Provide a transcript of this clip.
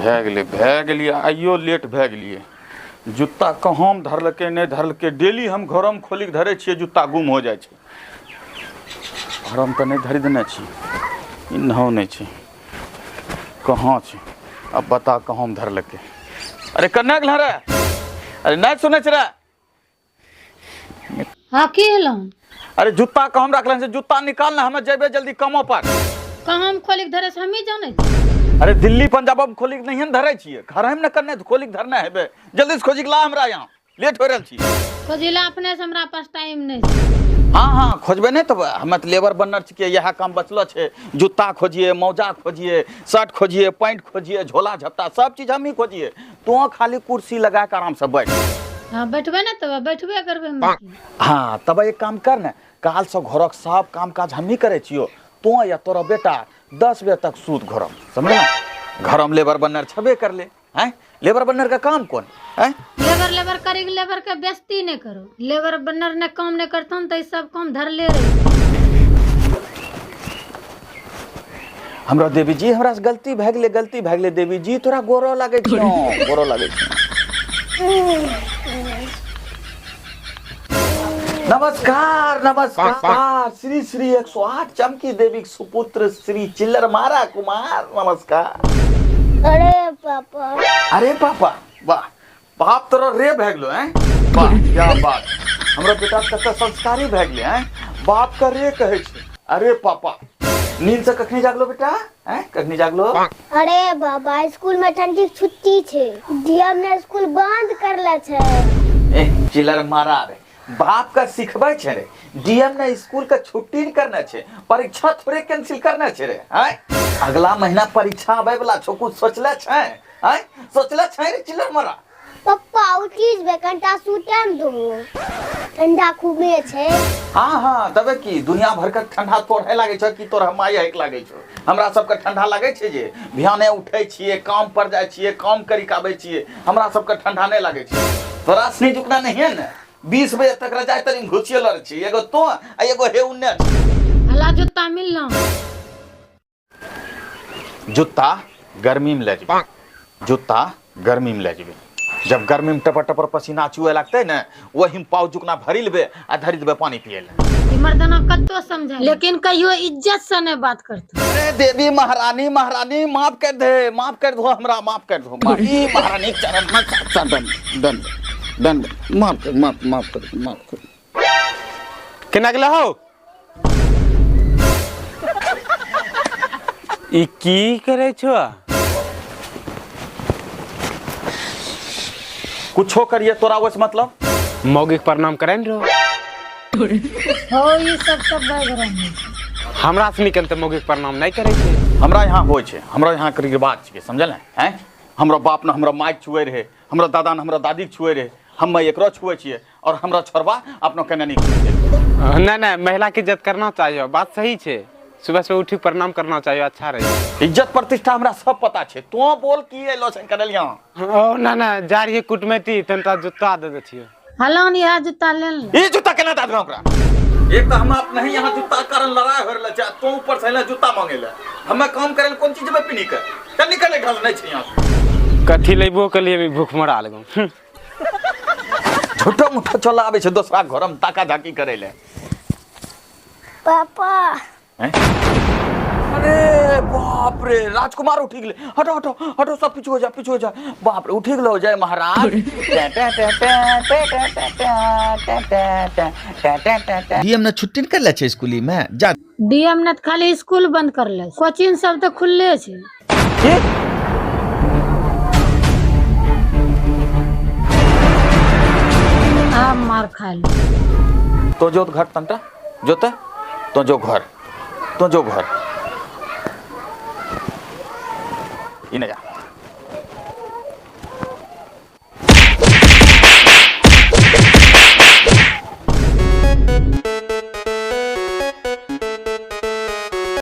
भए गेलै, भए गेलियै, आइयो लेट भए गेलियै। जुत्ता कहाँ धरलकै, नहि धरलकै। डेली हम घरमे खोलि कऽ धरै छियै, जुत्ता गुम हो जाइ छै। घरमे तऽ नहि धरि देने छी, इन्हो नहि छै, कहाँ छै अब बता, कहाँ धरलकै? अरे कन्ने गेल रे? अरे नहि सुनै छै रे? हाँ, की हेलो? अरे जुत्ता कहाँ रखलन से जुत्ता निकाल ना, हमे जेबे जल्दी कमो पर। कहाँ हम खोली के धरे से हमही जानै छी। अरे दिल्ली पंजाब में खोली के नहीं ने धरे छियै, घर में ने कन्ने खोली के धरने हेबे। जल्दी से खोजी के ला, हमरा यहाँ लेट हो रहल छी। खोजिला अपने से, हमरा पास टाइम नहीं छै। हाँ हाँ, खोजबे नहीं तब हमे तऽ लेबर बनर छियै, इएह काम बचलो छै। जूता खोजिए, मौजा खोजिए, शर्ट खोजिए, पैंट खोजिए, झोला झपटा सब चीज हमही खोजिए। तू खाली कुर्सी लगा के आराम से बैठ। हाँ, बैठबे ने तब बैठबे करबे हम। हाँ, तब एक काम कर ने, काल से घरक सब काम काज हमही करे छियो, तो या तोरा बेटा 10 बजे तक सूत घरम, समझ ना? घरम लेबर बनर छबे कर ले हैं, लेबर बनर का काम कौन हैं? लेबर लेबर करी के लेबर के बेइज्जती नहीं करो। लेबर बनर ने काम नहीं करता तो ई सब काम धर ले रही। हमरा देवी जी, हमरा से गलती भए गेलै, गलती भए गेलै देवी जी, तोरा गोरो लागै छियौ, गोरो लागै छियौ। नमस्कार नमस्कार, श्री श्री 108 चमकी देवी के सुपुत्र श्री चिल्लर मारा कुमार, नमस्कार। अरे पापा। अरे पापा, वाह, बाप तोरा रे भए गेलो हैं, वाह क्या बात। हमरा बेटा कते संस्कारी भए गेलै हैं, बाप का रे कहै छै। अरे पापा, नींद से कखनी जागलो बेटा हैं, कखनी जागलो? अरे बाबा, स्कूल में ठंडी के छुट्टी छै, डीएम ने स्कूल बंद करले छै। ए चिल्लर मारा रे, बाप का सिखबै छै रे, डीएम ने स्कूल का छुट्टी नहीं करना छै, परीक्षा थोड़े कैंसिल करना छै रे हैं। अगला महीना परीक्षा आबै वाला छौ, कुछ सोचले छै हैं, सोचले छै रे चिल्लर मारा? पप्पा उठी जेबै, कनिटा सुते ने दो, ठंडा खूबे छै। हाँ हाँ, तबे की दुनिया भर के ठंडा तोड़े लागे छौ कि तोरा माय हक लागे छौ? हमरा सबके ठंडा लागे छै जे बिहाने उठे छियै, काम पर जाइ छियै, काम करी के आबै छियै, हमरा सबके ठंडा नहीं लागे छै। तोरा सनी जुकना नहीं है ने, 20 बजे तक रजाई तरी घुसियल रह छी, एगो तो आ एगो हे उन्ने। हला जुत्ता मिललो? जुत्ता गर्मी में ले जेबै, जुत्ता गर्मी में ले जेबै। जब गर्मी में टपर टपर पसीना चुए लगतै ने, वही में पाव जुकना भरी लेबै आ धरी देबै पानी पिए ले। ई मर्दाना कतो समझा लेकिन कहियो इज्जत से नहीं बात करतो। अरे देवी महारानी, महारानी माफ कर दे, माफ कर दो हमरा, माफ कर दो। ई महारानी के चरण में सात दंड दंड दंड, माफ कर, माफ, माफ कर, माफ कर। केना गेलै हौ? ई की करै छौ? कुछो करिए तोरा ओइसे मतलब? मौगी के प्रणाम करै ने रहो। हो, ई सब सब बैगरम है। हमरा से निकल तऽ मौगी के प्रणाम नहि करै छै। हमरा यहाँ होइ छै, हमरा यहाँ के रिवाज छिकै, समझल ने हैं? हमरा बाप ने हमरा माइक छुए रहे, हमरा दादा ने हमरा दादी के छुए रहे, हम एकरो छुए छियै और हमरा छोड़बा अपनो केने नहीं छुए छै। नहीं नहीं, महिला के इज्जत करना चाहिए, बात सही छै। सुबह सुबह उठी प्रणाम करना चाहिए, अच्छा रहे। इज्जत प्रतिष्ठा हमरा सब पता छै, तो बोल की एलो छै करल यहाँ? ओ ना ना, जा रही कुटमैती, तनटा जुत्ता दे देथियो। हलान इहा जुत्ता ले ले। ई जुत्ता केना दे देबे ओकरा? एक तऽ हम अपने ही यहाँ जुत्ता कारण लड़ाई हो रहल छै, तू ऊपर से एला जुत्ता मांगे ले। हमे काम करे कोन चीज में पिनी के चल निकल, घर नहीं छै यहाँ। कथी लेबो के लिए भी भूख मरा लगो। झूठो मूठो चला आबै छै दोसरा घर में ताका झाकी करे ले। पापा। हैं? अरे बाप रे, राजकुमार उठी गेलै। हटो हटो हटो, सब पीछू हो जा, पीछू हो जा। बाप रे, उठी गेलो, जय महाराज। डीएम ने छुट्टी कर ले छै स्कूली में जा। डीएम ने तऽ खाली स्कूल बंद कर ले, कोचिंग सब तऽ खुलले छै। की? आब मार खा ले। तो जो घर तंटा जोते, तो जो घर, तो जो घर। इने जा।